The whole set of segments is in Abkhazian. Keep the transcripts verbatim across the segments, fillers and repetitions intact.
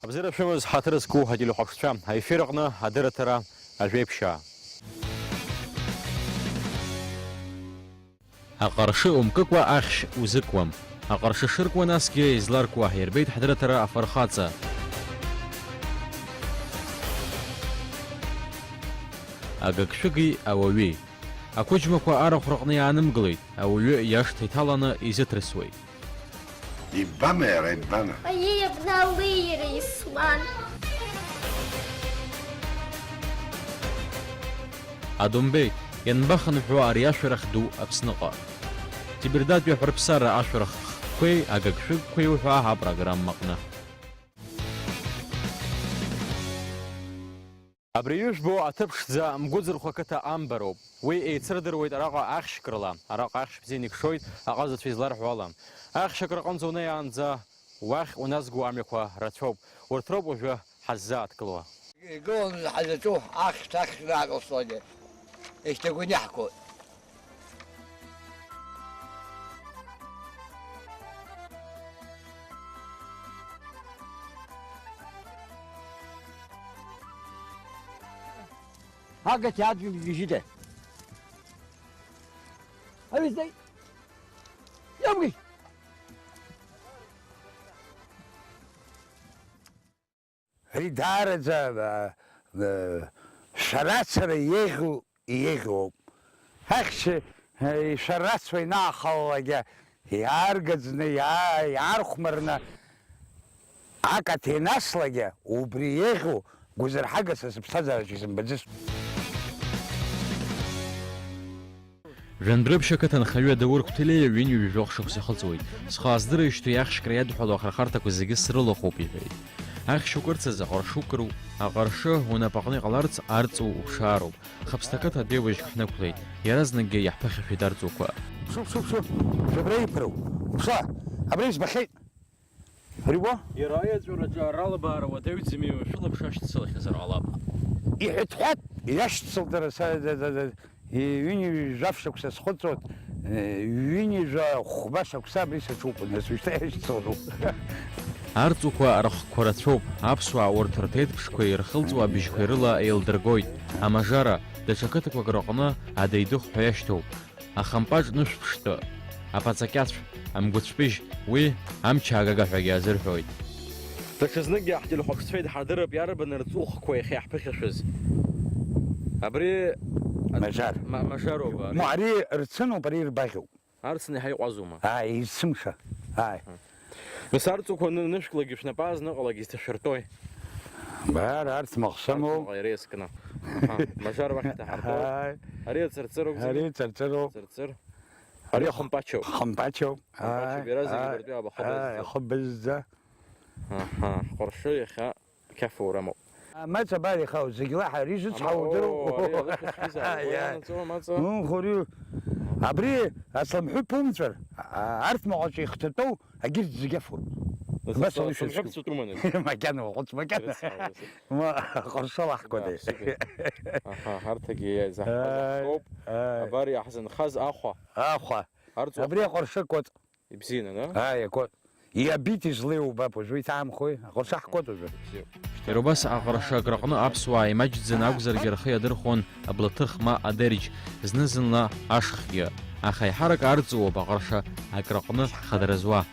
Абзиара шәымаз, ҳаҭыр зқәу ателехәаԥшцәа, аефир аҟны адырраҭара ажәеиԥшьаа. Аҟыршы умкыкәа ахьшь узыкуам. Аҟыршы шыркуа насгьы изларкуа, ирбеит ҳдырраҭара афырхаҵа. Агыгшәыги ауаҩи. Ақәыџьмақәа арахә рҟны иаанымгылеит, ауаҩы иашҭа иҭаланы изыҭрысуеит. Иббама иара, иббама? Аиеи, абна леира исуан. Адомбеи, ианбахынҳәуа ари ашәарах ду Аԥсныҟа? Ҭебердатәи аҳәарԥсара ашәарах хкқәеи агыгшәыгқәеи уҳәа апрограммаҟны. Абри ижәбо аҭыԥ ԥшӡа Мгәыӡырхә ақыҭа амбароуп. Уи еицырдыруеит араҟа ахьшькрала, араҟа ахьшь бзианы икшоит, аҟазацәа изларҳәо ала. Ахьшь акраҟынӡа унеиаанӡа уахь уназго амҩақәа рацәоуп. Урҭ роуп уажәы ҳаззааҭгыло. Игыланы ҳазаҵәу ахьҭа ахьнадылсуагьы ихьҭагәаны иаҳгоит. Агати адгьыл гьежьыда. Ари здай. Иамгьы. Ари даараӡа, а, а, шәарацара еиӷьу, еиӷьуп. Ахьча, а, ишәарацуа инаахалалакгьы, иааргаӡны, иаа-, иаархәмарны акаҭа инаслакгьы, убри еиӷьу гәазырҳагас сыԥсҭазаараҿ изымбаӡацт. Жәандрыԥшь ақыҭанхаҩы Даур Қәҭелиа ҩынҩажәа жәохә шықәса ихыҵуеит. Схы ааздырижьҭеи ахьшькра иадҳәалоу ахырхарҭақәа зегьы срылахәуп, иҳәеит. Ахьшь укырц азы аҟыршы укыруп. Аҟыршы унапаҟны иҟаларц арҵу уԥшаароуп. Хаԥсҭа ақыҭа адәеиужьк ҳнықәлеит. Иаразнакгьы иаҳԥыхьашәеит арҵуқәа. Шуп, шуп, шуп. Шәыбра иԥыруп. Уԥшы, абра избахьеит. Ари уа? Иара аиаҵәараҿы аралабаара уадаҩӡами, шәылаԥш ашьҭацалахьазар ҟалап. Иҳәатәҳәат, иашьцылт дара са, да, да, да, ҩынҩажәа шықәса схыҵуан, ҩынҩажәа хәба шықәса абри саҿуп, нас уажәшьҭа иашьцылоуп. Арҵуқәа рыхқәа рацәоуп, аԥсуаа урҭ рҭеиҭԥшқәеи рхылҵуа абжьқәеи рыла еилдыргоит, амажара, даҽа қыҭақәак рыҟны адеидыхә ҳәа иашьҭоуп. Ахампаҿ нышә ԥштәы, апаҵакьацә, амгәацәпыжь, уи амчаагага ҳәагьы азырҳәоит. Даҽазныкгьы ҳтелехәаԥшцәа идҳардырып иарбан рҵыхәақәа иахьа иаҳԥыхьашәаз. Абри Мажар. Ма-, мажароуп, ари. Ма, ари рцыноуп, ари рбаӷьоуп. Арцны иаҳа иҟәазума? Ааи, изцымша. Ааи. Нас арҵуқәа ны-, нышәклагьы шәнапы азныҟалагьы изҭашәыртәои? Бара арҭ махсымоу. Арҭ мҟаиара иазкны. Аҳа, мажар уахь иҭаҳартәоуп. Ааи. Ари аҵырҵыроуп зегьы? Ари ҵырҵыроуп. Ҵырҵыр. Ари ари хымпачоуп. Хымпачоуп. Хымпачоуп. Ааи, иара зегьы ааи, абыртәы абахәы ааи, базӡа. Ахы бызӡа. Аҳа, ҟыршы иахьа қьафура амоуп. Амаҵ абар ихау, зегь лаҳа, ари зыцҳа удыруоу. Ама, о, ари алыхьызхьызаауа, ааи, уи ааи. Анаҵоу амаҵа. М, хәырҩы. Абри ацламҳәы ԥумҵәар, а, арҭ маҟаҿы ихҭатәоу агьырҭ зегь афоуп. Нас абас ацла-, алышәа ацламҳәы цәгьоуп. Бцатәума нас? Макьана уаҟәыҵ, макьана. Ирыцҳауазар. Ма, ҟыршы лаҳкәада. Да, ԥсык. Аҳа, ҳарҭ агьы иазаҳхаз ааи, ахәшоуп. Ааи. Абар иаҳзынхаз ахәа. Ахәа. Арҵу-. Абри аҟыршы кәыҵ. Ибзианы, да? Ааи, акәы-, иабит излеиу убап, уажәы иҭаамхои, аҟыршы ҳкуеит уажәы. Ибзиоуп. Иара убас аҟыршы акраҟны аԥсуаа имаҷӡаны акәзаргьы рхы иадырхәон аблаҭых ма адерџь, зны-зынла ашхгьы. Аха еиҳарак арҵуоуп аҟыршы акраҟны хадара зуа.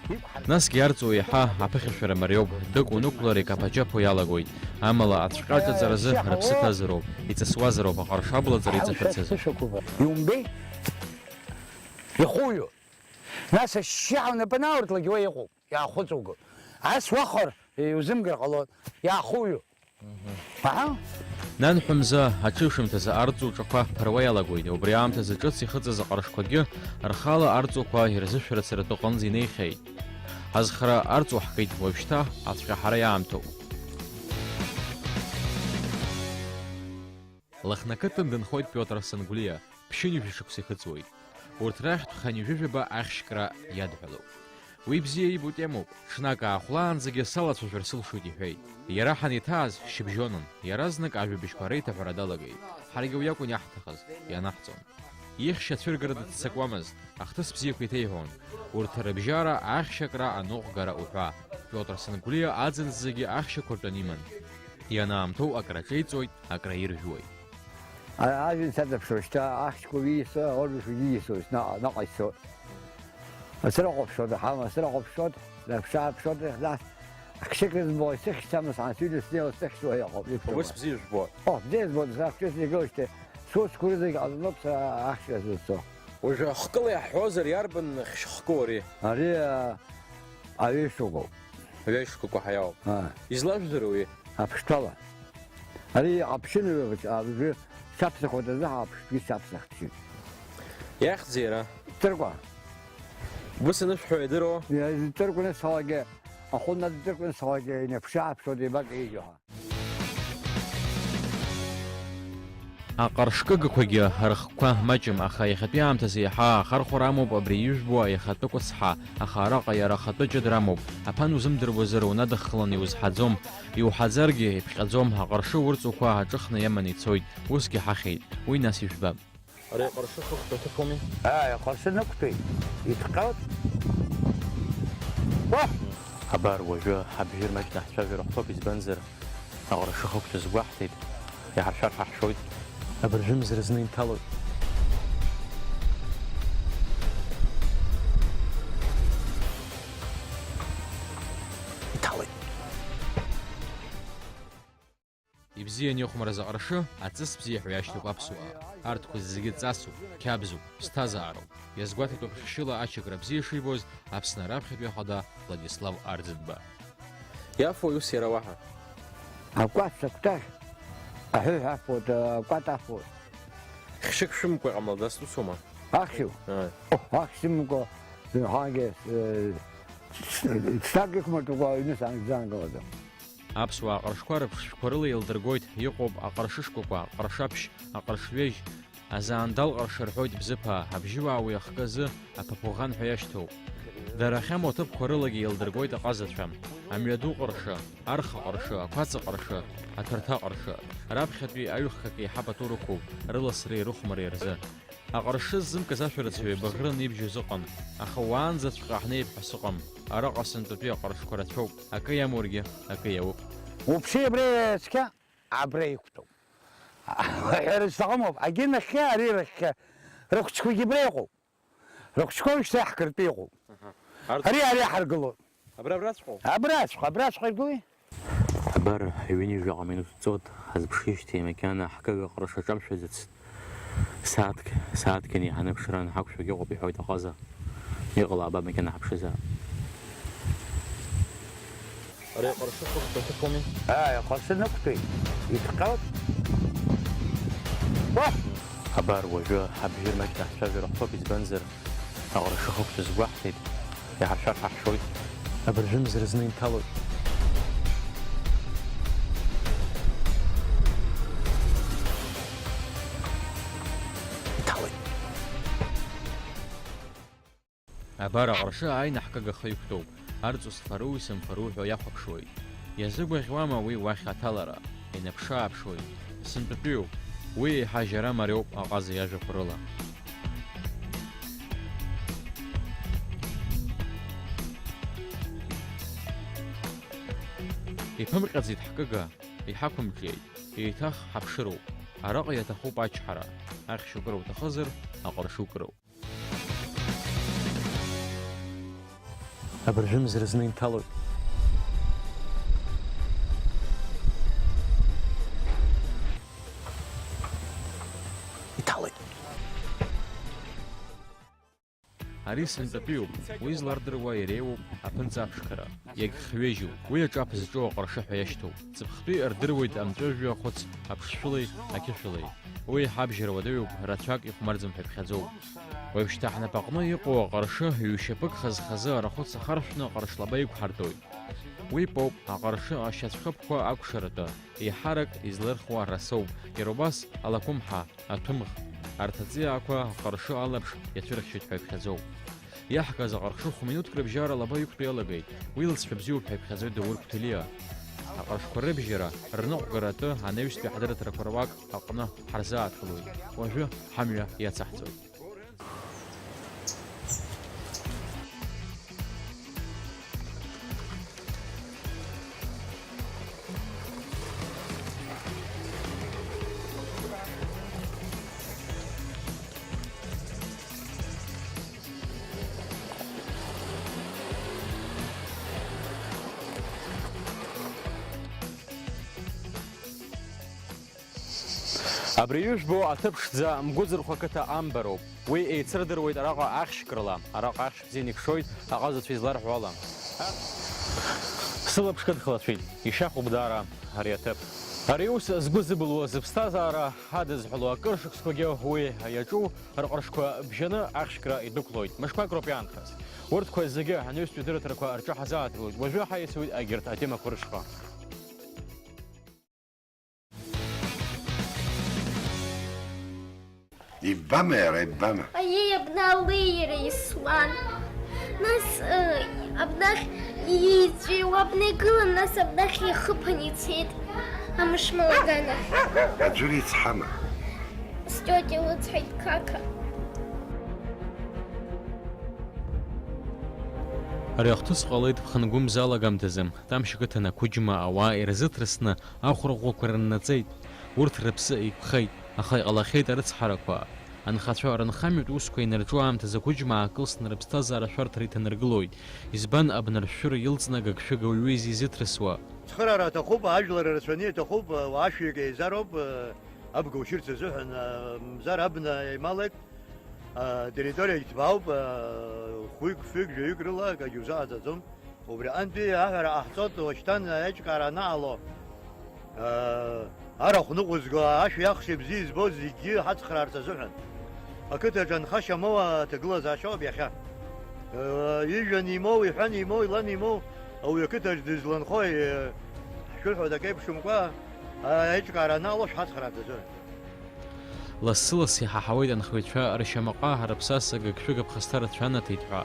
Насгьы арҵуа еиҳа аԥыхьашәара мариоуп, дык унықәлар икаԥаҷаԥо иалагоит. Амала ацәҟьа аҿаҵаразы рыԥсы ҭазароуп, иҵысуазароуп аҟыршы аблаҵара иҵашәырц азы. Иумбеи? Ихәыҩу. Нас ашьшьыҳәа унапы анауртлакгьы уа иҟоуп, иаахәыҵуго. Ас уахәар, иузымгар ҟалоит, иаахәыҩу. Аҳа. Нанҳәа мза аҽышәымҭазы арҵу ҿақәа ԥыруа иалагоит, убри аамҭазы ҿыц ихыҵыз аҟыршқәагьы рхала арҵуқәа ирзышәарыцаратәы аҟынӡа инеихьеит. Азхара арҵу ҳкит, уажәшьҭа ацәҟьаҳара иаамҭоуп. Лыхнақыҭан дынхоит Пиотр Сангәлиа, ԥшьынҩажәа шықәса ихыҵуеит. Урҭ рахьтә хынҩажәижәаба ахьшькра иадҳәалоуп. Уи бзиа ибо темоуп, ҽнак аахәлаанӡагьы салацәажәар сылшоит иҳәеит. Иара ҳанеиҭааз шьыбжьонын, иаразнак ажәабжьқәа реиҭаҳәара далагеит. Ҳаргьы уи акәын иаҳҭахыз, ианаҳҵон. Ихьшь ацәыргара дыццакуамызт, ахҭыс бзиақәа иҭеиҳәон, урҭ рыбжьара ахьшькра аныҟәгара уҳәа. Пиотр Сангәлиа аӡын зегьы ахьшьақәа ртәаны иман. Ианаамҭоу акраҿеиҵоит, акраиржәуеит. А-, ажәҩан саҵаԥшуа шьҭа ахьшьқәа ииасуа, аорбашьқәа ииасуа, наҟ-, наҟ ицо. Асырахәаԥшуа ҳама, асырахәаԥшуа, наԥшааԥшуа, нас ахьшьык збо, исыхьчама, саансыҩны снеиуа сыхьчуа иҟоуп, иԥшума. Убыс бзиа жәбо. О, бзиа збоит, сара ахьшьык игылоижьҭеи, сусқәа рызегь ҟалалоуп сара ахьшьра зызцо. Уажәы ахкыла иаҳҳәозар, иарбан хьшьыхкоу ари? Ари, а, аҩеишқәоуп. Аҩеишқәа кәаҳа иоуп. Аа. Излажәдыруеи? Аԥштәала. Ари аԥшьынҩажәа абжьы шьаԥсахуеит азы ҳаԥштәгьы шьаԥсахьеит. Иахьӡи иара? Ҵыркәа. Быс анышәҳәо идыруоу? Иа-, Ҵыркәа анысҳәалакгьы, ахәы надҵыркәа анысҳәалакгьы, инаԥшы-ааԥшуеит, еибакеиџьу ҳәа. Аҟыршкыгақәагьы рыхқәа маҷым, аха иахьатәи аамҭазы еиҳа ахархәара амоуп абри ижәбо аиахатәы кәыцҳа, аха араҟа иара ахатәы ҷыдра амоуп, аԥан узымдыруазар унадыххылан иузҳаӡом, иуҳаӡаргьы иԥҟьаӡом, аҟыршы урҵуқәа аҿыхны иаманы ицоит, усгьы ҳахьеит, уи нас ижәбап. Ари аҟыршы хыхәҭа ҭыԥуми? Ааи, аҟыршы нықәтәеит, иҭҟьоит. Уа! Абар, уажәы абжьы рмаҷны ҳцәажәара ҳҭоуп, избанзар, аҟыршы хықәкы згәаҳҭеит, иаҳаршәар ҳаҳшоит. Абыржәы мза рызны инҭалоит. Инҭалоит. Ибзиан ихәмарыз аҟыршы, аҵыс бзиа ҳәа иашьҭоуп аԥсуаа. Арҭқәа зегьы ҵасуп, қьабзуп, ԥсҭазаароуп. Иазгәаҭатәуп хьшьыла ачакра бзиа шибоз Аԥсны раԥхьатәи ахада Владислав Арӡынба. Иафои ус иара уаҳа? Акәац акәтаӷь, аҳәыҳә афоит, акәат афоит. Хьшьык шәымкәа иҟамлада, ус усума? Ахьшьу? Ааи. О, ахьшь сымамкәа, ҳагьы, э, ҽнак ихәмарҭақәа аҩны саангылаӡом. Аԥсуаа аҟыршқәа рыԥшшәқәа рыла еилдыргоит, иҟоуп аҟыршы шкәакәа, аҟыршаԥшь, аҟыршҩежь, азаандал ҟыршы рҳәоит Бзыԥаа, абжьыуаа уи ахкы азы аԥаԥуӷан ҳәа иашьҭоуп. Дара ахьамоу аҭыԥқәа рылагьы еилдыргоит аҟазацәа, амҩаду ҟыршы, арха ҟыршы, ақәаца ҟыршы, аҭәарҭа ҟыршы, раԥхьатәи аҩхкак еиҳа пату рықәуп, рыласреи рыхәмареи рзы. Аҟыршы ззымкыз ашәарыцаҩы Баӷрын ибжьоз ыҟан, аха уаанӡаҵәҟьа ҳнеип ҳәа сыҟам, араҟа сынтәатәи аҟыршқәа рацәоуп, акы иамоургьы, акы иауп. Уԥшы абра цқьа, абра иқәтәоуп. Аҳәара сҭахымоуп, агьи нахьхьи, ари рахьхьи. Рыхәыҷқәагьы абра иҟоуп. Рыхәыҷқәа уажәшьҭа иаҳкыртәы иҟоуп. Аҳа. Арҭ- Ари, ари иаҳаргылоит. Абра, абраҵәҟьоу? Абраҵәҟьа, абраҵәҟьа иргылеи? Абар, ҩынҩажәаҟа минуҭ ҵуеит, ҳазԥшижьҭеи макьана ҳкыга ҟырш аҿамшәаӡацт. Сааҭк, сааҭк ианеиҳаны аԥшра анҳақәшәогь ыҟоуп, иҳәоит аҟаза. Иҟалап макьана ҳаԥшызаап. Ари аҟыршы хықәкы аҭыԥуми? Ааи, аҟыршы нықәтәеит, иҭҟьоит. Уа! Абар, уажәы абжьы рмаҷны ҳцәажәара ҳҭоуп, избанзар, аҟыршы хықәкы згәаҳҭеит, иаҳаршәар ҳаҳшоит. Абыржәы мза рызны инҭалоит. Инҭалоит. Абар аҟыршы ааины ҳкыга ахы иқәтәоуп, арҵу сфару, исымфару ҳәа иахәаԥшуеит. Иазыгәаӷьуама уи уахь аҭалара? Инаԥшы-ааԥшуеит. Сынтәатәиуп. Уи еиҳа жьара мариоуп аҟаза иажәақәа рыла. Иԥымҟьаӡеит ҳкыга, иҳақәымҿиеит, еиҭах ҳаԥшыроуп. Араҟа иаҭахуп ачҳара. Ахьшь укыра уҭахызар, аҟыршы укыроуп. Абыржәы мза рызны инҭалоит. Иҭалоит. Ари сынтәатәиуп, уи злардыруа иреиуоуп аԥынҵа аԥшқара. Иагьхҩежьуп. Уи аҿаԥ зҿоу аҟыршы ҳәа иашьҭоуп. Ҵыԥхтәи рдыруеит амҵәыжәҩа хәыц аԥшшәылеи ақьышәылеи. Уи еиҳа абжьара уадаҩуп, рацәак ихәмарӡам ҳәа иԥхьаӡоуп. Уажәшьҭа ҳнапаҟны иҟоу аҟыршы ҩ-шьапык хаз-хазы арахәыц ахаршәны аҟыршлаба иқәҳартәоит. Уи поуп, аҟыршы ашьацәхыԥқәа акәшаратәы, еиҳарак излырхуа расоуп, иара убас алақәымҳа, аҭәымӷ, арҭ аҵиаақәа аҟыршы алаԥш иацәырхьчоит ҳәа иԥхьаӡоуп. Иаҳкыз аҟыршы хә-минуҭк рыбжьара лаба иқәтәа иалагеит, уи лҵшәа бзиоуп ҳәа иԥхьаӡоит Даур Қәҭелиа. Аҟыршқәа рыбжьара, рныҟәгаратәы анаҩстәи ҳаҭырыҭрақәа руак аҟны ҳарзааҭгылоит, уажәы ҳамҩа иацаҳҵоит. Абри ижәбо аҭыԥ ԥшӡа Мгәыӡырхәа қыҭа амбароуп. Уи еицырдыруеит араҟа ахьшькрала, араҟа ахьшь бзианы икшоит аҟазацәа изларҳәо ала. Сылаԥш кыдхалацәеит, ишахәап даара ари аҭыԥ. Ари ус згәы зыбылуа, зыԥсҭазаара адызҳәало акыр шықәсқәагьы уи иаҿу рҟыршқәа бжьаны ахьшькра идәықәлоит. Мышқәак роуп иаанхаз. Урҭқәа зегьы анаҩстәи адырраҭарақәа рҿы ҳазааҭгылоит. Уажәы ҳаиасуеит егьырҭ атемақәа рышҟа. Иббама иара, иббама? Аиеи, абна алеира исуан. Нас, э, абнахь иҵәиуа абна игылан, нас абнахь ихыԥан ицеит амышмалаганахь. Аӡәыр ицҳама? Стиотиа лыцҳаит, қақа. Ари ахҭыс ҟалеит ԥхынгәымз алагамҭазы. Тамшь ақыҭан ақәыџьма ауаа ирзыҭрысны ахәра ӷәӷәақәа рыннаҵеит. Урҭ рыԥсы еиқәхеит, аха иҟалахьеит арыцҳарақәа. Анхацәа рынхамҩатә усқәа инарҿу аамҭазы ақәыџьма аакылсны рыԥсҭазаара ашәарҭара иҭанаргылоит. Избан абнаршәшәыра илҵны агыгшәыг ауаҩы изизыҭрысуа? Цхыраара аҭахуп, ажәлар рацәаны иҭахуп, уаа шәҩык еизароуп, абга ушьырц азыҳәан, мзар абна еималеит. Атерриториа иҭбаауп, хәҩык, фҩык, жәаҩык рыла акагьы узаҟаҵаӡом. Убри аҟынтәи аҳәара ҟаҳҵоит, уашьҭан аиҿкаара анаало, арахә ныҟәызго, ашәи ахши бзиа избо зегьы ҳацхраарц азыҳәан. Ақыҭаҿы анхашьа моуа аҭагылазаашьа ыҟоуп иахьа. Ижәҩан имоу, иҳәан имоу, илан имоу, ауаҩы ақыҭаҿ дызланхои, ҳшәыҳәоит акы еиԥшымкәа, аиҿкаара анаало шәҳацхраарц азыҳәан. Лассы-ласс иҳаҳауеит анхаҩцәа ршьамаҟа рыԥсаса гыгшәыг аԥхасҭа рацәанаҭеит ҳәа.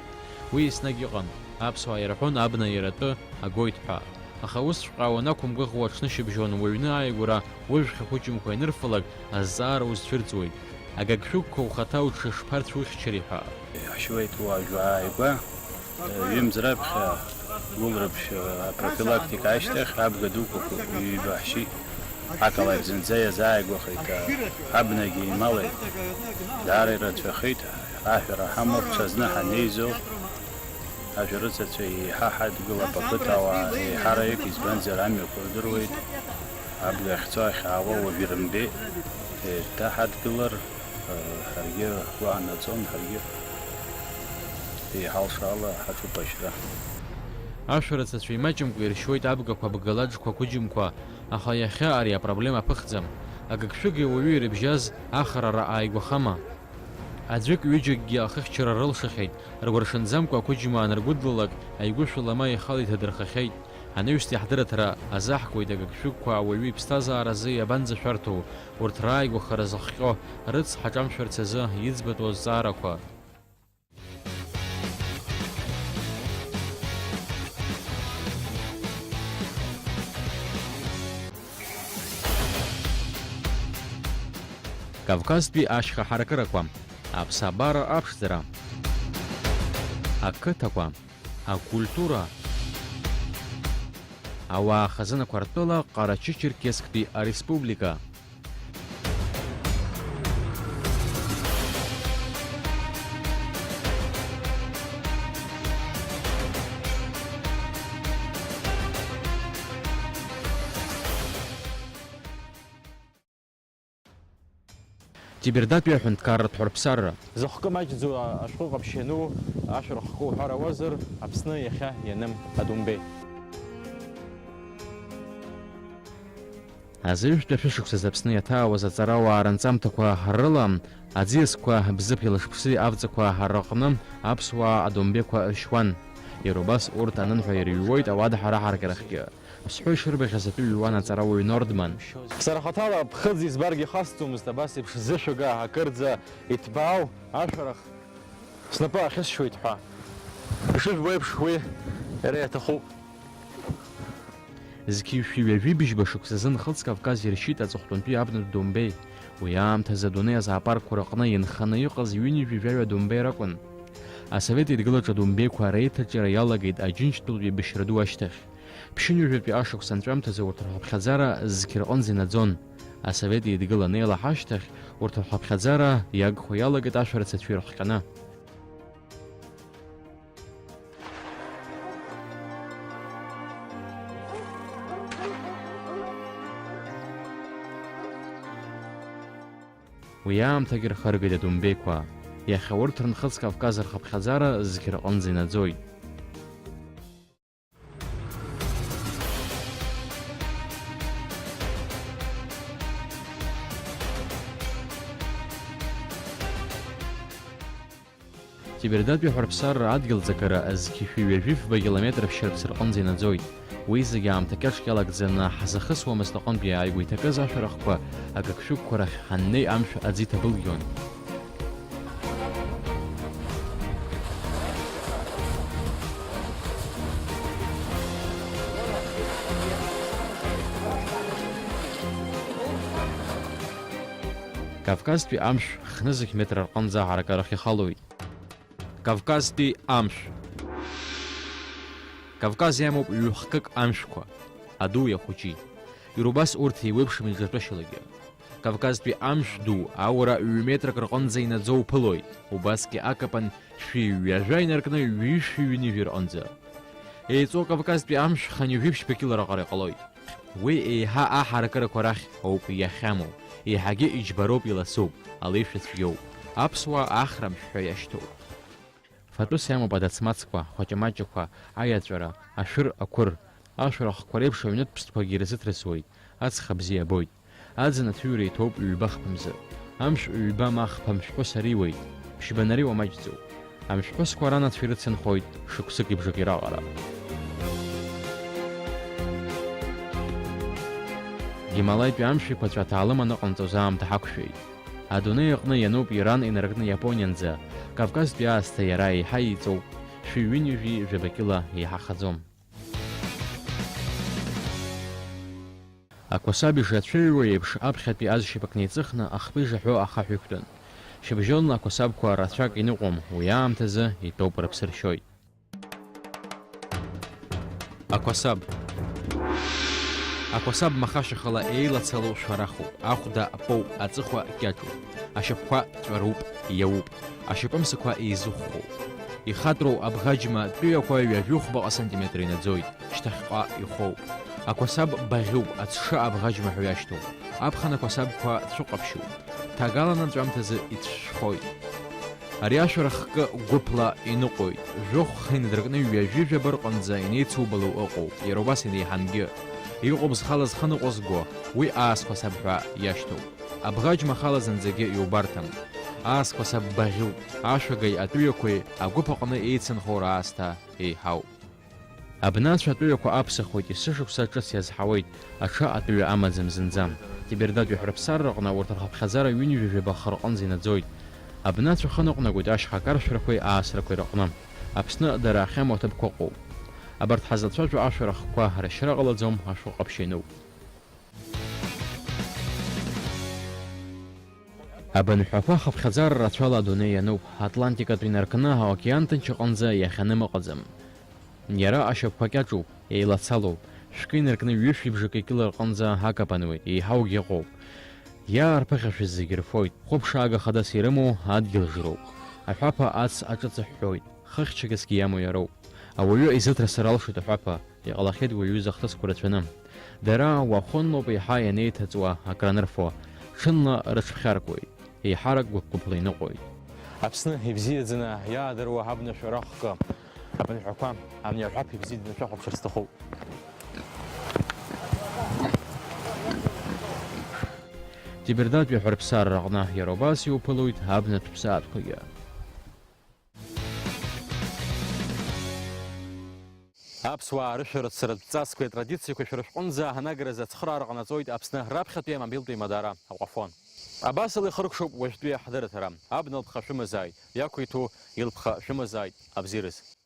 Уи еснагь ыҟан, аԥсуаа ирҳәон абна иара атәы агоит ҳәа. Аха усҵәҟьа уанақәымгәыӷуа аҽнышьыбжьон уҩны ааигәара ужәхьа қәыџьмқәа ианырфалак, азҵаара узцәырҵуеит. Агыгшәыгқәа ухаҭа уҽышԥарцәухьчари ҳәа. Иаҳшьуеит уажә ааигәа, ҩымз раԥхьа гәылрыԥшь апрофилактика ашьҭахь абга дуқәа ҩба ҳшьит. Ақалақь зынӡа иазааигәахеит, абнагьы ималеит. Даара ирацәахеит, аҳәара ҳамоуп, ҽазны ҳанеизо. Ашәарыцацәа еиҳа ҳадгылап, ақыҭауаа еиҳараҩык, избанзар, амҩақәа рдыруеит. Абга ахьцо ахьаауа уажә ирымбеит. Еиҭаҳадгылар, ҳаргьы ҳгәы аанаҵон, ҳаргьы еиҳа алшала ҳаҿуп ашьра. Ашәарыцацәа имаҷымкәа иршьуеит абгақәа, абгалаџқәа, ақәыџьмқәа, аха иахьа ари апроблема ԥыхӡам. Агыгшәыги ауаҩи ирыбжьаз ахарара ааигәахама? Аӡәык-ҩыџьакгьы ахыхьчара рылшахьеит, ргәыршынӡамкәа ақәыџьма аныргәыдлалак, аигәышәала ма ихала иҭадырхахьеит. Анаҩстәи ҳдырраҭара азаҳкуеит агыгшәыгқәа ауаҩы иԥсҭазааразы иабанӡашәарҭоу, урҭ рааигәахара зыхҟьо, рыцҳа ҿамшәарц азы иӡбатәу азҵаарақәа. Кавказтәи ашьха ҳаракырақәа, аԥсабара аԥшӡара, ақыҭақәа, акультура, ауаа хазынақәа ртәыла Ҟарачы-Черкесктәи ареспублика. Ҭебердатәи аҳәынҭқарратә ҳәарԥсарра. Зыхкы маҷӡоу ашәҟәы ҟаԥшь иану, ашәарах хкы уҳәар ауазар, Аԥсны иахьа ианым адомбеи. Азаҩжәтәи ашәышықәсазы Аԥсны иаҭаауаз аҵарауаа рынҵамҭақәа рыла, аӡиасқәа бзыԥ еилашԥси авҵақәа рыҟны аԥсуаа адомбеқәа ршьуан. Иара убас урҭ анынҳәа ирыҩуеит ауада ҳаракырахьгьы. Ԥсҳәы ишырбахьаз атәы иҩуан аҵарауаҩ Нордман. Сара хаҭала ԥхыӡ избаргьы ихасҵомызт абас еиԥш зышәага акырӡа иҭбаау ашәарах снапы ахьысшьуеит ҳәа. Ишыжәбо еиԥш, уи иара иаҭахуп. Зқьи шәи ҩажәи быжьба шықәсазы нхыҵ Кавказ иршьит аҵыхәтәантәи абнатә домбеи. Уи аамҭазы адунеи азоопаркқәа рыҟны инханы иҟаз ҩынҩажәи жәаҩа домбеи ракәын. Асовет Еидгылаҿы адомбеиқәа реиҭаҿиара иалагеит Аџьынџьтәылатәи еибашьра ду ашьҭахь. Ԥшьынҩажәатәи ашықәс анҵәамҭазы урҭ рхыԥхьаӡара зқьы рҟынӡа инаӡон. Асовет Еидгыла анеилаҳа ашьҭахь, урҭ рхыԥхьаӡара иагхо иалагеит ашәарыцацәа ирыхҟьаны. Уи аамҭагьы рхыргеит адомбеиқәа. Иахьа урҭ рынхыҵ Кавказ рхыԥхьаӡара зқьы рҟынӡа инаӡоит. Ҭебердатәи ҳәарԥсарра адгьыл ҵакыра зқьышәи ҩажәи фба километр ԥшьырԥс рҟынӡа инаӡоит. Уи зегьы аамҭа кьаҿк иалагӡаны ҳзахысуамызт аҟынтәи иааигәа иҭакыз ашәарахқәа агыгшәыгқәа рахь ҳаннеи амшә аӡы иҭабылгьон. Кавказтәи амшә хнызқь метр рҟынӡа аҳаракырахь ихалоит. Кавказтәи амшә. Кавказ иамоуп ҩ-хкык амшәқәа, адуи ахәыҷи. Иара убас урҭ еиуеиԥшым иҿыртәышьалагьы. Кавказтәи амшә ду аура ҩ-метрак рҟынӡа инаӡо уԥылоит, убасгьы акапан шәи ҩажәа инаркны ҩышәи ҩынҩажәи рҟынӡа. Еиҵоу Кавказтәи амшә хынҩажәи ԥшьба кило раҟара иҟалоит. Уи еиҳа аҳаракырақәа рахь ауп иахьамоу, еиҳагьы иџьбароуп, иласуп, алеишәа цәгьоуп. Аԥсуаа ахра амшәҳәа иашьҭоуп. Фатәыс иамоуп адацмацқәа, хәаҷамаҷақәа, аиаҵәара, ашәыр, ақәыр. Ашәарахқәа реиԥш аҩнытә ԥстәқәагьы ирзыҭрысуеит, аҵх абзиа абоит. Аӡын аҭыҩра иҭоуп ҩба хԥа мзы. Амшә ҩба ма хԥа мшәҳәыс ариуеит, ԥшьба нариуа маҷӡоуп. Амшәҳәысқәа ранацәа ирыцынхоит шықәсыки бжаки раҟара. Гималаитәи амшә еиқәаҵәа аҭаалым аныҟанҵоз аамҭа ҳақәшәеит. Адунеи аҟны иануп Иран инаркны Иапонианӡа, Кавказтәи аасҭа иара еиҳа иҵоуп, шәи ҩынҩажәи жәаба кьыла еиҳа хаӡом. Ақәасаб ижацәыҩуа еиԥш аԥхьатәи азшьапык неиҵыхны ахпа ижаҳәо ахаҳә иқәтәан. Шьыбжьонла ақәасабқәа рацәак иныҟәом, уи аамҭазы итәоуп, рыԥсы ршьоит. Ақәасаб. Ақәасаб махашьахала еилацало шәарахуп, ахәда поуп, аҵыхәа кьаҿуп, ашьапқәа ҵәаруп, иауп, ашьапымсақәа еизыхәхәоуп. Ихатәроу абӷаџьма тәыҩақәа ҩажәи хәбаҟа сантиметр инаӡоит, шьҭахьҟа ихоуп. Ақәасаб баӷьуп, аҽы абӷаџьма ҳәа иашьҭоуп. Аԥхын ақәасабқәа цәыҟаԥшьуп. Ҭагалан анҵәамҭазы ицәшәхоит. Ари ашәарах кы гәыԥла иныҟәоит, жәохә хы инадыркны ҩажәи жәаба рҟынӡа инеицубало ыҟоуп, иара убас инеиҳангьы. Иҟоуп зхала зхы ныҟәызго, уи аасқәасаб ҳәа иашьҭоуп. Абӷаџьма ахала зынӡагьы иубарҭам. Аасқәасаб баӷьуп, ашәагаи атәыҩақәеи агәыԥ аҟны еицынхо раасҭа еиҳауп. Абнацә атәыҩақәа аԥсахуеит, есышықәса ҿыц иазҳауеит, аҽа атәыҩа амаӡам зынӡа. Ҭебердатәи ҳәарԥсарраҟны урҭ рхыԥхьаӡара ҩынҩажәи жәаба хы рҟынӡа инаӡоит. Абнацә ахы ныҟәнагоит ашьха каршәрақәеи аасрақәеи рыҟны. Аԥсны дара ахьамоу аҭыԥқәа ыҟоуп. Абарҭ ҳазлацәажәо ашәарахқәа рашьра ҟалаӡом, ашәҟәы ҟаԥшь иануп. Абынҳәақәа хыԥхьаӡара рацәала адунеи иануп, Атлантикатә инаркны аокеан ҭынч аҟынӡа иахьаным ыҟаӡам. Иара ашьапқәа кьаҿуп, еилацалоуп, шәкы инаркны ҩышәи бжаки кьыла рҟынӡа акапануеит, еиҳаугьы ыҟоуп. Иаарԥыхьашәаз зегьы рфоит, хәыԥшаага хадас ирымоу адгьыл жроуп. Аҳәаԥа ац аҿыҵыҳәҳәоит, хыхьчагасгьы иамоу иароуп. Ауаҩы изыҭрысыр алшоит аҳәаԥа, иҟалахьеит уаҩы зыхҭысқәа рацәаны. Дара уахынлоуп еиҳа ианеиҭаҵуа акранырфо, ҽынла рыҽԥхьаркуеит, еиҳарак гәыԥ-гәыԥла иныҟәоит. Аԥсны ибзиаӡаны иаадыруа абна шәарахкы, абынҳәақәа, абни аҳәаԥ ибзиаӡаны шәахәаԥшыр сҭахуп. Ҭебердатәи ҳәарԥсарра аҟны иара убас иуԥылоит абнатә ԥсаатәқәагьы. Аԥсуаа рышәарыцаратә ҵасқәеи атрадициақәеи шәара шәҟынӡа анагаразы ацхыраара ҟанаҵоит Аԥсны раԥхьатәи амобилтәи имадара Аҟәафон. Абасала ихыркәшоуп уажәтәи ҳдырраҭара. Абна лԥха шәымазааит, иақәиҭу илԥха шәымазааит, абзиараз.